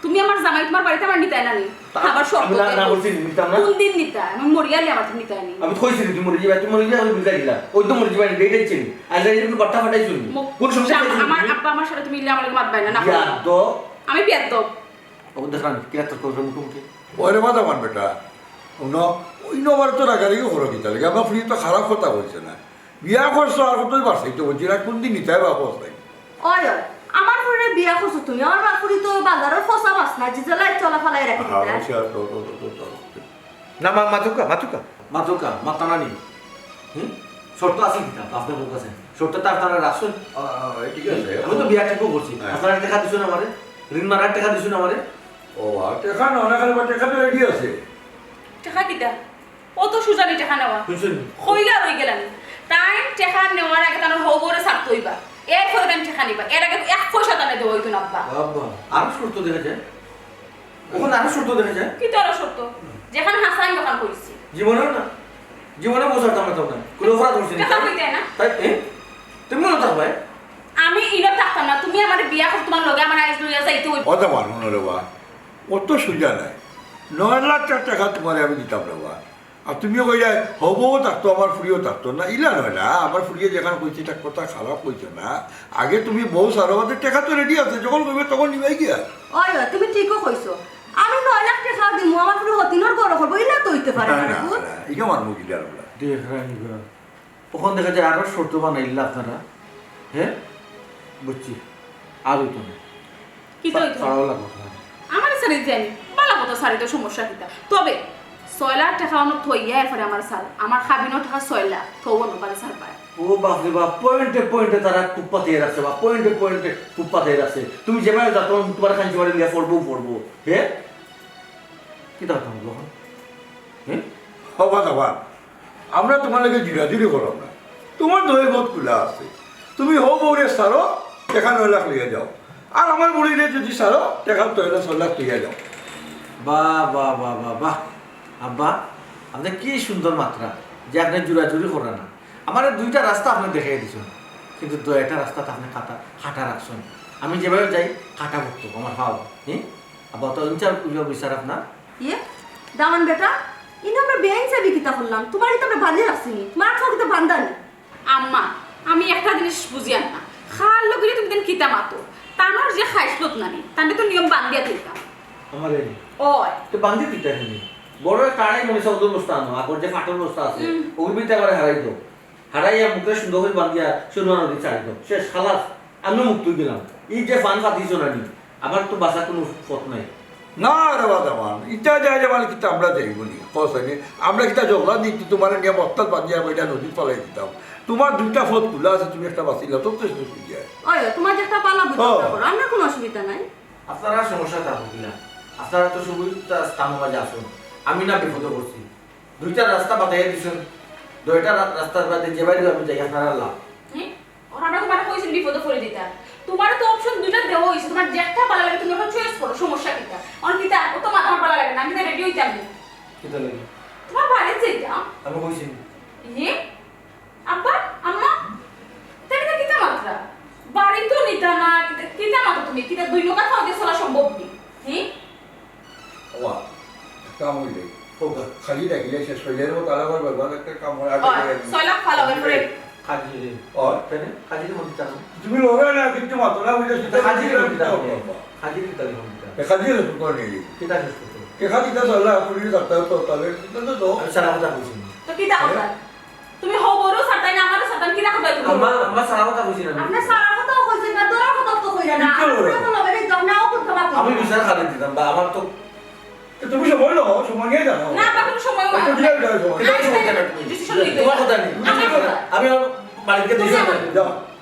তুমি আমার জামাই, তোমার বাড়িত আমার নিতায় না নি? তা আবার শর্ত আমি না, দেয় না বলছি, নিতাম না। কোন দিন নিতায়? আমি মরিয়ালি আমার নিতায় নি? আমি তো কইছি রে, তুই মরে যাবে, তুই মরে যাবে, আমি বুঝাই দিলাম। ওই তো মরে যাবে, ডেট আইছে নি? আজ এই জন্য বার্তা ফাটাইছো নি? মো-, কোন সমস্যা শাম-, আছে? আমার আব্বা আমার সাথে তুমি ইল্লে আমার লগে মাতবায় না, না করো। বিয়াদ্দব। আমি বিয়াদ্দব। ও দেখ না, কিলা তর্ক করে মুখে মুখে। ওরে বাবা, আমার বেটা, অনো, অই নম্বরে তো রাগারাগি করো কিতা লাগি? আমার ফুড়ি তো খারাপ কথা কইছে না। বিয়া করছো আর কতই বাড়ছে, তো বলছি না, কোন দিন নিতায় বা খোঁজ নাই। ওই, ওই, আমার ফুড়িরে বিয়া করছো তুমি, আমার মা ফুড়ি তো বাজারর ফসা মাছ না, যে জ্বালায় চলা ফালাই রাখি আহা, দিতা। বলছি আর তো, তো, তো, তো, তো। না, মা, মাতুকা, মাতুকা। মাতুকা, মাতা নানি। হুম? শর্ত আছে কিতা? আপনার মুখ আছে। শর্ত তো আপনারা রাখছেন। আ, আ, ঠিক আছে। আমি তো বিয়া ঠিকও করছি। হ্যাঁ। আপনারা টেকা দিছেন আমারে? ঋণ মারার টেকা দিছেন আমারে? ও, আর টেকা না, না, খালি টেকা তো রেডি আছে। টেকা কিতা? অত সুজা নি টেকা নেওয়া? বুঝছেন? কইলা রই গেলাম। তাইন টেকা নেওয়ার আগে তান হউ বউরে ছাড়তে অইবা। এরপরে তান টেকা নিবা। এর আগে এক পয়সা তানে দেওয়া অইতো না, আব্বা। বাবা, আরো শর্ত দেখা যায়। অখন আরো শর্ত দেখা যায়। কিতা আরো শর্ত? যেখান হাসান দোকান কইছি। জীবনেও না। জীবনে বউ ছাড়তাম না, তাও না। কোনো অপরাধ করছি না। টেকা কইতে না? তাই, এ? তুমি মনে থাকবে? আমি ইনো থাকতাম না। তুমি আমারে বিয়া করে তোমার লগে আমার আইজ লইয়া যাইতে অইবো। অত মানুষ রে বা। অত সুজা নাই। নয় লাখ টেকা তোমারে আমি দিতাম রে বা। আর তুমিও কইলায়, হউ বউও থাকতো, আমার ফুড়িও থাকতো। না, ইলা নায় না, আমার ফুড়িয়ে যেখান কইছে, ইটা কথা খারাপ কইছে না। আগে তুমি বউ ছাড়ো, বাদে টেকা তো রেডি আছে, যখন কইবে তখন নিবায় গিয়া। ওই, ওই, তুমি ঠিকও কইছো। আমি নয় লাখ টেকা দিমু, আমার ফুড়ি হতিনর ঘর করবো, ইলা তো অইতে পারে না, না, না, না, ইটা আমার মুখ ইলা আমরা। দেখ রানী গো, অখন দেখা যায় আরো শর্ত বানাইলা আপনারা। হ্যাঁ, বুঝছি, আর অইতো না। কিতা অইতো? ছাড়াও লাগবো না। আমারে ছাড়ি জানি, বালা কথা ছাড়ি তো সমস্যা কিতা? তবে ছয় লাখ টেকা অনো থইয়া এরপরে আমার ছাড়, আমার কাবিনর টেকা ছয় লাখ, থবো না, বাদে ছাড়বায়। ও বাপ রে বাপ, পয়েন্টে পয়েন্টে তারা খুব পাতিয়ে রাখছে, বাপ, পয়েন্টে পয়েন্টে খুব পাতিয়ে রাখছে। তুমি যেবায় যাও, তোমার, তোমার খান যেবায় নিয়ে পড়বো, পড়বো। হ্যাঁ? কিতা কথা বলবো অখন? হ্যাঁ? হবা, হবা। আমরা তোমার লগে জুরাজুরি করলাম না, তোমার দোয়ে পথ খোলা আছে। তুমি হউ বউরে ছাড়ো, টেকা নয় লাখ লইয়া যাও, আর আমার বুড়িরে যদি ছাড়ো, টেকা তো ছয় লাখ লইয়া যাও। বাহ, বাহ, বাহ, বাহ, বাহ। আব্বা, আপনে কি সুন্দর মাতরা, যে আপনে জুরাজুরি কররা না। আমারে দুইটা রাস্তা আপনে দেখাই দিছইন, কিন্তু দুইটা রাস্তাত আপনে কাটা, কাটা রাখছইন। আমি যেবায় যাই, কাটা পড়তো আমার পাও। হুম? আব্বা, তো বিচার, বিচার আপনার। ইয়ে, দামান বেটা, ইনো আমরা বেআইনসাবি কিতা করলাম? তোমারে তো আমরা বান্ধি রাখছি নি, তোমার আত কিতা বান্ধা নি? আম্মা, আমি একটা জিনিস বুঝিয়ার না, কার লগে তুমি দেন কিতা মাতো? তানর যে খাইছলত নানি, তানরে তো নিয়ম বান্ধিয়া থইতাম। আমারে নি? ওই। তো বান্ধি দিতে হয়নি। বড় একটা আড়াই মনে অবস্থাত আনো, আগর যে ফাটল অবস্থা আছে, হুম। ওগুলো ভিতরে আবার হারাই দাও। হারাইয়া মুখে সুন্দর করি বান্ধিয়া সুরমা নদী ছাড়ি দাও। শেষ, খালাস। আমি মুক্ত অই গেলাম। এই যে ফান ফাতিছো না নি, আমার তো বাঁচার কোনো পথ নাই। না রে বাবা, দামান, ইটা যায় যে মানে কিতা আমরা যাইব নি? কস নি, আমরা কিতা জগলা দিতে তোমার নিয়ে বস্তাত বান্ধিয়া বইটা নদীত ফালাই দিতাম। তোমার দুইটা পথ খোলা আছে, তুমি একটা বাঁচিলা, তো তো শেষ অই যায়। ওই, তোমার যে একটা পালা বুঝো ও। করো, আমরা কোনো অসুবিধা নাই। আপনারা সমস্যা থাকো কিনা? আপনারা তো সবই তা স্থান মাঝে আসুন। আমি না বিপদে পড়ছি। দুইটা রাস্তা বাতাইয়া দিছইন। দুইটা রা-, রাস্তার বাদে যে বাড়ি আমি যাই, আপনারা লাভ। হুম? ওরা আমরা তোমার কইছেন বিপদে পড়ে দিতা। তোমার তো অপশন দুইটা দেওয়া হইছে, তোমার যেটা ভালো লাগে তুমি ওটা চয়েস করো, সমস্যা কিতা? অন কিতা? ও তো মাথা ভালো লাগে না, আমি তো রেডি হইতাম না। কিতা লাগে? তোমার বাড়ি যাইতাম। আমি কইছি। ইয়ে? আব্বা, আম্মা, তাহলে তো কিতা মাতরা? বাড়ি তো নিতা না, কিতা, কিতা মাতো তুমি? কিতা দুই নৌকা খাওয়া দিয়ে চলা সম্ভব নি? হুম? ওয়া, কাম হইলে। ও, খালি ডাকিলে শেষ হইলে রে, তারা আবার ব্যবহার একটা কাম হয়, আগে ওই, আগে আগে। ছয় লাখ ফালাও, এরপরে। খাজি রে। ওই। কেন? খাজি রে মন্দির চাকরি। তুমি লড়াই না, কিন্তু মাথা না হইলে সেটা খাজি রে মন্দির চাকরি। খাজি রে তাহলে মন্দির চাকরি। এ, খাজি রে তো করে নিয়ে। কিতা শেষ করতে? এ খাজি তা চলে, পুলিশ ডাক্তার তো, তাহলে কিতা তো দাও। আমি সারা কথা বুঝি না। তো কিতা হ্যাঁ? কথা? তুমি হবরও সাতাই না, আমারও সাতান, কিতা কথা তুমি? আম্মা, আম্মা সারা কথা বুঝি না। আপনি সারা কথাও কইছেন না, দোরা কথা তো কইরা না। কিচ্ছু বলবো না। আপনি তো লগে এই জমনাও করতে পারতেন আমি না। বিচার খালি দিতাম, বা আমার তো তো তুমি সময় লও, সময় নিয়ে যাও। না, বা কোনো সময় একটু না। দিয়ে যাও, সময়। না, না, না, না, ডিসিশন নিতে তোমার কথা নেই। আমার কথা। আমি আমার বাড়িতে তুমি ডিসিশন আমার নেই। যাও।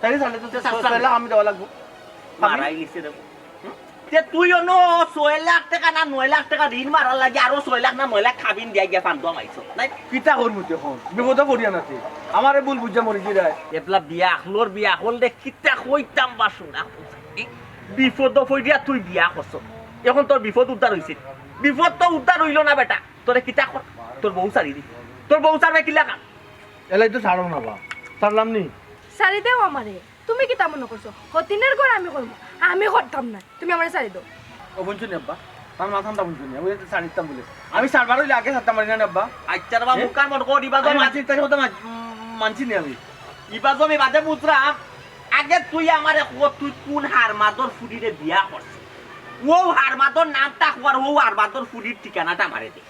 তাইলে তাইলে তো তে ছয় লাখ আমি দেওয়া লাগবো। মারাই গেছে রে। হুম? তে তুই অনো ছয় লাখ টেকা না নয় লাখ টেকা ঋণ মারার লাগি আরো ছয় লাখ না নয় লাখ কাবিন দিয়া গিয়া ফান্দ মাইছস, নাই? কিতা করমু তে কও? বিপদো পড়িয়া নাতে। আমারে ভুল বুঝিয়া মরি যাইরায়। এবলা বিয়া আখলর বিয়া আখল দে কিতা কইতাম বা শুনা। বিপদো পড়িয়া তুই বিয়া করছস। এখন তোর বিপদ উদ্ধার অইছে। বিপদ তো উদ্ধার অইলো না বেটা। তোরে কিতা কর? তোর বউ ছাড়ি দি। তোর বউ ছাড়বে কিলা কাম? এলাই তো ছাড়ো না বা। ছাড়লাম নি। ছাড়ি দেও আমারে। তুমি কিতা মনো করছো? হতিনের ঘর আমি করমু। আমি করতাম না। তুমি আমারে ছাড়ি দেও। ও বুঝছো নি আব্বা? তার মাথা ঠান্ডা বুঝছো নি? আমি তো ছাড়িতাম বলে। আমি ছাড়বার অইলে আগে ছাড়তাম পারি না নি আব্বা? আচ্ছা রে বাবা, এ? মুখ কান বন্ধ কর, ইবা আমি জমি মানছি, তার কথা মান-, উম, মানছি নি আমি। ইবা জমি বাদে বুঝরাম। আগে তুই আমারে ক, তুই কোন হারমাদর ফুড়িরে বিয়া করছস? ও হারমাদর নামটা ক আর ও হারমাদর ফুড়ির ঠিকানাটা আমারে দে।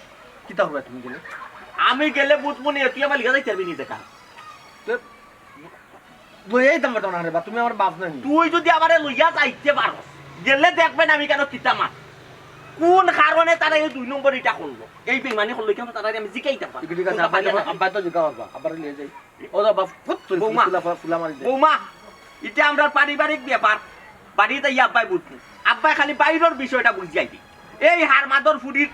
কিতা করবে তুমি গেলে? আমি গেলে বুঝমু নি, তুই আমার লিগা যাইতে পারবি নিজে কাম। তো লইয়া যাইতাম পারতাম না রে বা, তুমি আমার বাপ নানি। তুই যদি আমারে লইয়া যাইতে পারস, গেলে দেখবে না আমি কেন কিতা মাত। কোন কারণে তারা এই দুই নম্বর ইটা করলো? এই বেইমানি করলো কেন তারা আমি জিকাইতাম পারি। ঠিক আছে, আব্বা যখন, আব্বা তো জিকা পারবা, আব্বারে লইয়া যাই। ও বাবা, ফুত, তুই বৌমা। ফুলা, ফুলা মারি দে। বৌমা, ইটা আমরার পারিবারিক ব্যাপার। বাড়িত আইয়া আব্বায় বুঝবো। আব্বায় খালি বাইরের বিষয়টা বুঝিয়া আইবি। এই হারমাদর ফুড়ির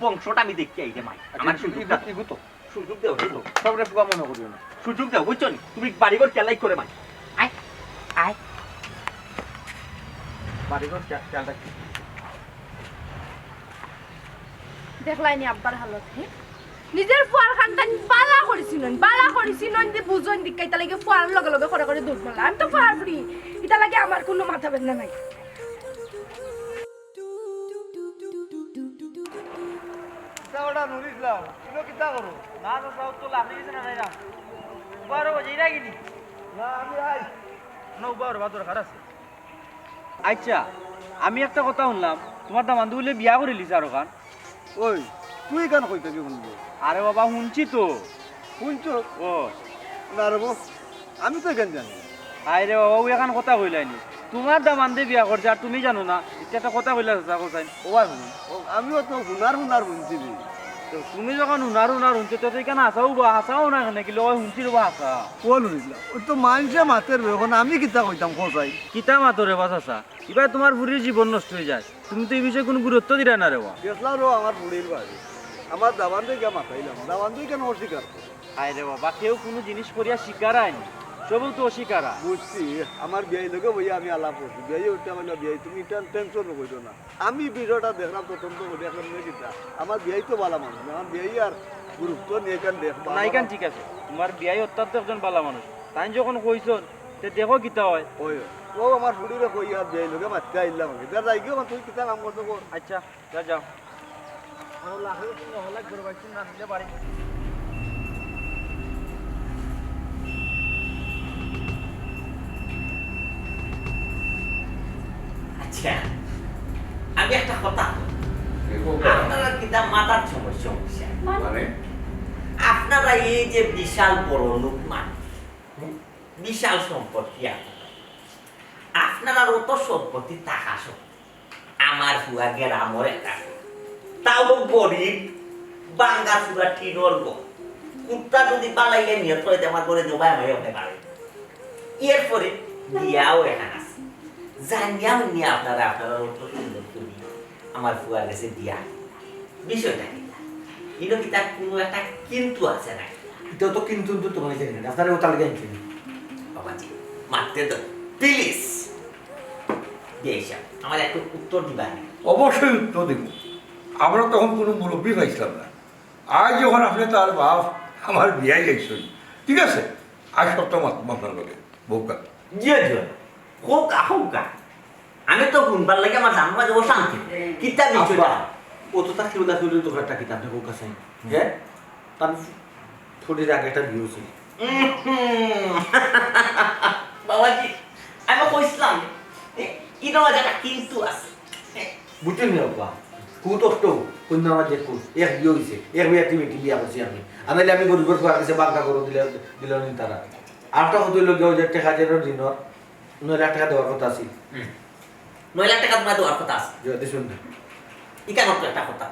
বংশটা আমি দেখিয়া আই রে মাই। আচ্ছা, আমার ইগু, সুযোগটা ইগু, ইগু তো। সুযোগ দেও, সুযোগ। সবরে ফুয়া মনে করিও না। সুযোগ দেও, বুঝছো নি? তুমি বাড়িঘর কেলাই করে মাই। আয়, আয়। বাড়িঘর খে-, খেয়াল রাখি। দেখলায় নি আব্বার হালত, হে? নিজের ফুয়ার খানদান বালা করি চিনইন, বালা করি চিনইন যে বুঝইন দিক্কা, ইতা লাগি ফুয়ার লগে লগে করে করে দৌড় মারলা। আমি তো ফুয়ার ফুড়ি, ইতা লাগি আমার কুনু মাথা বেদনা নাই। কিতা ওটা নুর ইসলাম, কিলো কিতা করো? না তো সাউথ তো লাফি গেছে না, নাই না। উবারো, যাই না কিনি? না, আমি আই। না, উবারো, বা দরকার আছে। আচ্ছা, আমি একটা কথা হুনলাম, তুমার দামান্দে বুলে বিয়া করিলিছে আরোখান। ওই, তুই কেন কইতে কি হুনবো? আরে বাবা, হুনছি তো। হুনছো? ও। না রে বাবা, আমি তো এখান জানি। আরে বাবা, ও এখান কথা কইলায়নি। তুমার দামান্দে বিয়া করছে আর তুমি জানো না? ইটা একটা কথা কইলা চাচা, কোথায়? ও ভাই, হুনো। ও, আমিও তো হুনার হুনার হুনছি রে। তো তুমি যখন হুনার হুনার হুনছো, তো এখান হাছাউ বা, হাছাউ না এখান কিলো, ওই হুনছি রে বা হাছা। ও নুর ইসলাম, ওই তো মানষে মাতের বে, এখন আমি কিতা কইতাম, কোথায়? কিতা মাতো রে বা চাচা? ইবায় তুমার ফুড়ির জীবন নষ্ট অইযায়। তুমি তো ই বিষয়ে কুনু গুরুত্ব দিরায় না রে বা। গেছলাম রে আমার ফুড়ির বাড়ি। আমার দামান্দে গিয়া মাতাইলাম। দামান্দে কেন অস্বীকার করে? হায় রে বাবা, কেউ কুনু জিনিস করিয়া স্বীকারায় নি। সবেউ তো অস্বীকারা। বুঝছি, আমার বিয়াই লগে বইয়া আমি আলাপ করছি। বিয়াই উঠতে বললো, "বিয়াই, তুমি টেন-, টেনশন করিও না। আমি বিষয়টা দেখলাম তদন্ত করি, এখন নিয়ে কিতা।" আমার বিয়াই তো বালা মানুষ। আমার বিয়াই আর গুরুত্ব নিয়ে কেন দেখ, না, ইখান ঠিক আছে। তুমার বিয়াই অত্যন্ত একজন বালা মানুষ। তাইন যখন কইছইন, তে দেখো কিতা অয়। ওই, ও আমার ফুড়িরে কই আর বিয়াই লগে মাততে আইলাম আমি। যা যাই গিয়ে, তুই কিতা কাম করতে কর। আচ্ছা, যা যাও। আচ্ছা, আমি একটা কথা কই। কি কথা? আপনারা কিতা মাথার সমস্যা, সমস্যা? মানে? মানে? আপনারা এই যে বিশাল বড় লোক মানুষ, হুম? বিশাল সম্পত্তি আপনারা। আপনারার অত সম্পত্তি থাকা সত্ত্বেও আমার ফুয়া গেরামর একটা, তাও গরিব, ভাঙ্গা চুরা টিনর ঘর। কুত্তা যদি বালাইয়া নিয়ে তো এতে আমার ঘরে জবাই হয়ে হতে পারে। এরপরে বিয়াও এখান আছে। জানিয়া হুনিয়া আপনারা, আপনারা অত সুন্দর করি আমার ফুয়ার গেছে বিয়া। বিষয়টা কিতা? ইনো কিতা কুনু একটা কিন্তু আছে না? ইটা তো কিন্তু তো তুমার জানি না। আপনারা ওটা আগে আনছেন। বাবাজি, মাততে দাও, please। বিয়াই সাব, আমার একটু উত্তর দিবা নি? অবশ্যই উত্তর দিব। আমরা তখন কুনু মুরব্বি পাইছিলাম না। আজ যখন আপনি তার বাপ, আমার বিয়াই আইছইন, ঠিক আছে? আজ সপ্তাহ মাত-, আপনার লগে, বউকা। জি, জি। হোকা, হোকা। আমি তো হুনবার লাগি আমার জানর মাঝে অশান্তি। কিতা বিষয়টা? আব্বা, ও তো তার কেউ না কেউ তো একটা কিতা আপনি বউকা চাই। হ্যাঁ? তার ফুড়ির আগে একটা বিয়ে হয়েছিল। উম হুম। বাবাজি, আমি কইছিলাম, এ, ইনো মাঝে একটা কিন্তু আছে। বুঝছেন নি আব্বা? কুট অষ্ট, কন্যা আমার যে কুট, এক বিয়ে হইছে, এক বিয়ে তুমি একটি বিয়া করছি আমি। আর নাইলে আমি গরিবের ঘর গেছে বাঙ্কা করে দিলে, দিল নি তারা। আর একটা কথা হইলো গিয়া ওই যে টেকা যে ঋণর, নয় লাখ টেকা দেওয়ার কথা আছিল। হুম। নয় লাখ টেকা তোমার দেওয়ার কথা আছে। জি, দিছইন না। ইখান তো একটা কথা।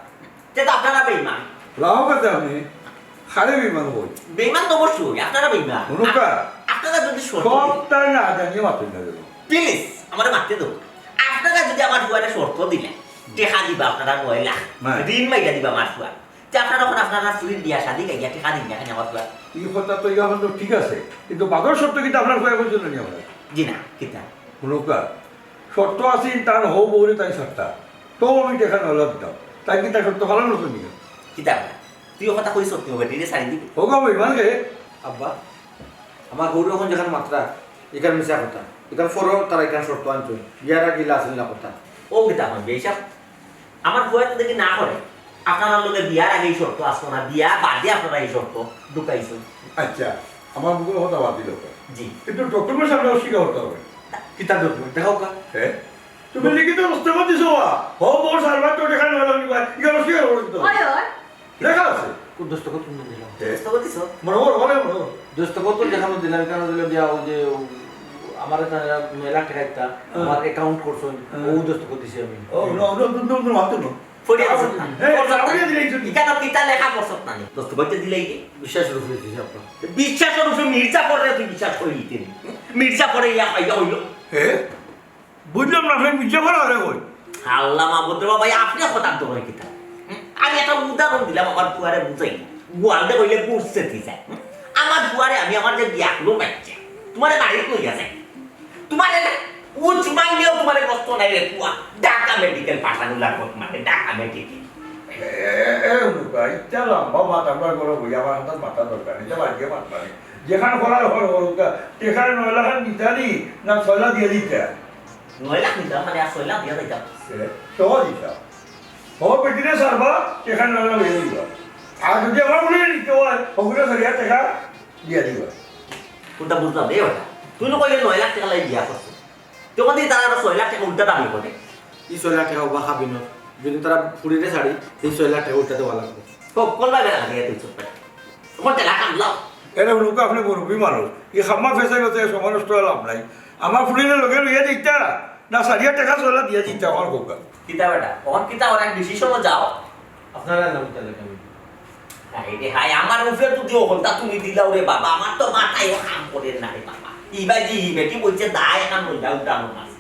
তে তো আপনারা বেইমান। রাহো কথা আপনি, খালি বেইমান হই। বেইমান তো অবশ্যই, আপনারা বেইমান। হুনুকা। আ-, আপনারা যদি শর্ত দিন, সবটা না জানিয়ে মাতুন না যেন। প্লিজ, আমারে মাততে দেও। আপনারা যদি আমার ফুয়ারে শর্ত দিলা, টেকা দিবা আপনারা নয় লাখ, হ্যাঁ। ঋণ মাইরা দিবা আমার ফুয়ার। তে আপনারা অখন আপনারা ফুরির বিয়া শাদি গাইয়া টেকা দিন না কেনে আমার ফুয়ার? ই কথা তো ইয়া অইলো ঠিক আছে, কিন্তু বাদর শর্ত কিন্তু আপনার ফুয়ায় কইছইন না নি আমরা? জি না, কিতা? হুনউক্কা, শর্ত আছে তান হউ বউরে তাইন ছাড়তা, তো আমি টেকা নয় লাখ দিতাম, তাইন কিতা শর্ত পালন করছইন নি? কিতা? তুই ও কথা কইছস, তুই ও বেটিরে ছাড়ি দিবি? হউক্কা ভাই, মানে? আব্বা, আমার হউরে অখন যেখান মাতরা, ইখান মিছা কথা। ইখান পরও তারা ইখান শর্ত আনছইন। বিয়ার আগে ইলা আছিল না কথা। ও কিতা কইন, বেইসাব? আমার ফুয়ায় তো দেখি না করে। আপনারার লগে বিয়ার আগে ই শর্ত আছলো না, বিয়া বাদে আপনারা ই শর্ত ঢুকাইছইন। আচ্ছা, আমার মুখর কথা বাদ দিলাও। জি। কিন্তু ডকুমেন্টস আমরা অস্বীকার করতাম পারি না। কিতা ডকুমেন্ট? দেখাউক্কা। হ্যাঁ? তুমি লিখিত দস্তখত দিছো বা? হউ বউর সার্ভার তো টেকা নয় লাখ দিবা, ইখান অস্বীকার করো তো। অয়, অয়। লেখা আছে। কোন দস্তখত কোন দিলাম? এ? দস্তখত দিছো? মনে হয়, মনে হয়, মনে হয়। দস্তখত তো যেখানো দিলাম, এখানো দিলে দিয়া ওই যে, ও, আমার একটা নয় লাখ টেকা একটা, হ্যাঁ। আমার অ্যাকাউন্ট করছইন, হ্যাঁ। ও দস্তখত দিছি আমি। ও, no, no, no, no, no, no, no। ফড়িয়া দিছো না? হ্যাঁ, ফড়িয়া দিলে এই জন্য। ইখানো কিতা লেখা পড়ছস না নি? দস্তখত দিলে এই যে। বিশ্বাসর উপরে দিছি আপনার। বিশ্বাসর উপরে মির্জাফররে তুই বিশ্বাস করি দিতে নি? মির্জাফরে ইয়া খাইয়া অইলো। হ্যাঁ? বুঝলাম না, আপনি মিথ্যা কথা আরে কই। আল্লাহ মাবুদ রে বাবা, আপনি কথা তো কই কিতা? হুম? আমি একটা উদাহরণ দিলাম, আমার ফুয়ারে বুঝাই। গোয়ালদে কইলে বুঝতে কি যায়? হুম? আমার ফুয়ারে আমি আমার যে বিয়াকলো বাচ্চা, তোমারে বাড়িত লইয়া যাই। তোমারে না, উচ মাইলেও তোমারে কষ্ট নাই রে ফুয়া। ঢাকা মেডিকেল পাঠানো লাগবো তোমারে, ঢাকা মেডিকেল। এ, এ, এ, হুনুকা, ইচ্ছা লম্বা মাত, আমার ঘরো বই, আমার হাতে মাথা দরকার নেই, ইটা বাদ দিয়া মাত মানে। যেখান করার ঘর করুকা, টেকার নয় লাখ নিতানি, না ছয় লাখ দিয়া দিতা? নয় লাখ নিতাম, মানে আর ছয় লাখ দিয়া দিতাম। এ, সহজ হিসাব। হউ বেটিরে সারবা, টেকা নয় লাখ দিয়া দিবা। আর যদি আমার মনে নিতে হয়, হগুরে সারিয়া টেকা দিয়া দিবা। কোনটা বুঝলাম রে ওটা? তুই না কইলে নয় লাখ টেকা লাগি বিয়া করছিস। তখন দিয়ে তারা আরো ছয় লাখ টেকা উল্টা দাবি করে। এই ছয় লাখ টেকা উবা খাবি না। যদি তারা ফুরিরে ছাড়ি, এই ছয় লাখ টেকা উল্টা দেওয়া লাগবে। তো কল্লা বেড়া দিয়ে তুই চুপ করে। তোমার টেকা কামলাও। এরে হুনুকা, আপনি মুরব্বি মানুষ। এই খাম্মা ফেসাই গেছে, সময় নষ্ট হওয়া লাভ নাই। আমার ফুরিরে লগে লইয়া দিতা, না সারিয়া টেকা ছয় লাখ দিয়া দিতা, আমার কউকা। কিতা বেটা, অখন কিতা ওরা ডিসিশনে যাও। আপনারা না উঠতে লাগে আমি। হায় রে হায়, আমার উপরে তো দিও হলতা তুমি দিলাও রে বাবা, আমার তো মাথায় ও কাম করে না রে বাবা। ইবা যে ই বেটি বলছে, দা এখন হইলা উঠানো মাছ।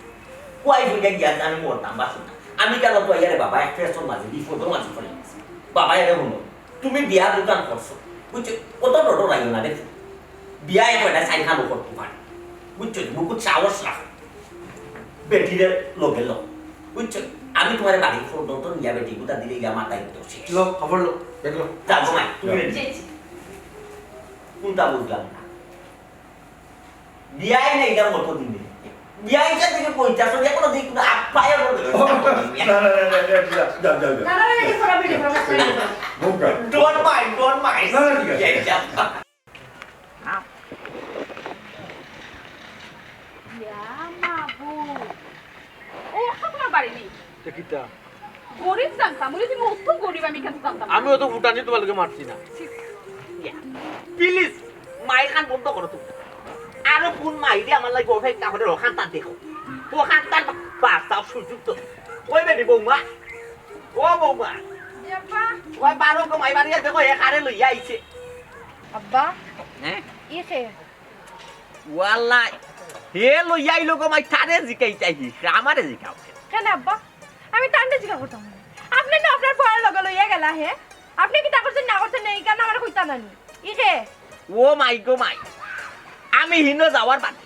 কই ফুটে গিয়া আমি মরতাম বাসু না। আমি কেন তো আইয়া রে বাবা, এক ফেসর মাঝে, বিপদর মাঝে পড়ে গেছি। বাবা এরে হুনো, তুমি বিয়া দোকান করছো, বুঝছো? কত ডটো রাখো না রে। বিয়া এখন এটা সাইন খানো করতে পারে, বুঝছো? বুকুত সাহস রাখো। বেটিরে লগে লও, বুঝছো? আমি তোমার বাড়ি পর্যন্ত নিয়া বেটি গুতা দিলে গিয়া মাথায় উঠে শেষ। লো, খবর লো, দেখলো। যাবো না, তুমি রেডি? জি, জি। কোনটা বুঝলাম না? বিয়াই নেই, এটা মতো দিন নেই। বিয়াইটা থেকে পঞ্চাশ, এখনো দেখি কোনো আপ্যায়ন হলো না। না, না, না, না, না, যাও, যাও, যাও। না, না, না, এটা খারাপ, এটা খারাপ, এটা খারাপ। মুখ খারাপ। Don't mind, don't mind। না, না, ঠিক আছে। এই যা। ইয়া মাবুদ। ও, আপনার বাড়ি নেই। তো কিতা? গরিব জানতাম, বলে তুমি অত গরিব, আমি কেন জানতাম না? আমি অত ফুটানি তোমার লগে মারছি না। ইয়া। প্লিজ, মাইর খান বন্ধ করো তুমি। আরো কোন মাইরে আমার লাগি অপেক্ষা করে, ওখান তার দেখো। ওখান তার বা-, বার্তা সুযোগ তো। ওই বেটি বৌমা। ও বৌমা। জি আব্বা। ওই বারো কমাই বাড়িয়ে দেখো, এ কারে লইয়া আইছে। আব্বা। হ্যাঁ? ই খে? ওয়াল্লাহ, হে লইয়া আইলো গো মাই, তারে জিকাইতাই কি? আমারে জিকাও। কেন আব্বা? আমি তানরে জিকার করতাম না। আপনি না আপনার ফুয়ার লগে লইয়া গেলা হে? আপনি কিতা করছেন না করছেন না, ইখান আমারে কইতা না নি? ই খে? ও মাই গো মাই, আমি হিনো যাওয়ার বাদে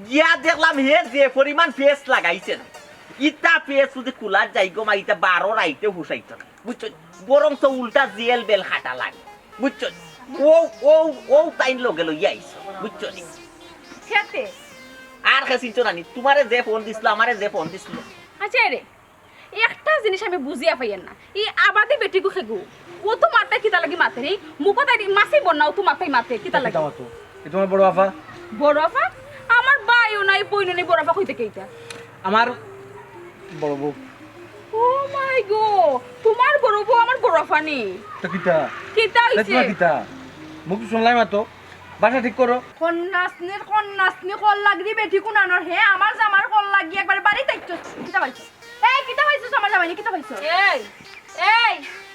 গিয়া দেখলাম হে যে পরিমাণ পেস্ট লাগাইছে না, ইতা পেস্ট যদি কুলার যাই গো মাই, ইতা বারো রাইতে হুসাইতো না, বুঝছো? বরং তো উল্টা জেল বেল খাটা লাগে, বুঝছো? ও, ও, ও তাইন লগে লইয়া আইছে, বুঝছো নি? খেতে। আর কে চিনছো না নি? তোমারে যে ফোন দিছিল, আমারে যে ফোন দিছিল। আচ্ছা রে, একটা জিনিস আমি বুঝিয়া পাইয়ার না, এই আবাদি বেটিগু খেগু, ও তো মাতে কিতা লাগি মাতে রে? মুখো তাই মাসি বন্যা, ও তো মাতে মাতে কিতা লাগি? কিতা মাতো? এ তোমার বড় আফা? বড় আফা? আমার ভাইও নাই, বইনও নাই, বড় আফা কইতে কেইটা? আমার বড় বউ। ও মাই গো, তোমার বড় বউ আমার বড় আফা নি? তো কিতা? কিতা হইছে? দেখলা কিতা? মুখ শুনলাই মাতো, ভাষা ঠিক করো। কন্যাসনির কন্যাসনি কল লাগি বেটি কুনানোর হে, আমার জামার কল লাগি একবারে বাড়ি তাইতো। কিতা পাইছো? এই, কিতা পাইছো আমার জামাই? কিতা পাইছো? এই, এই,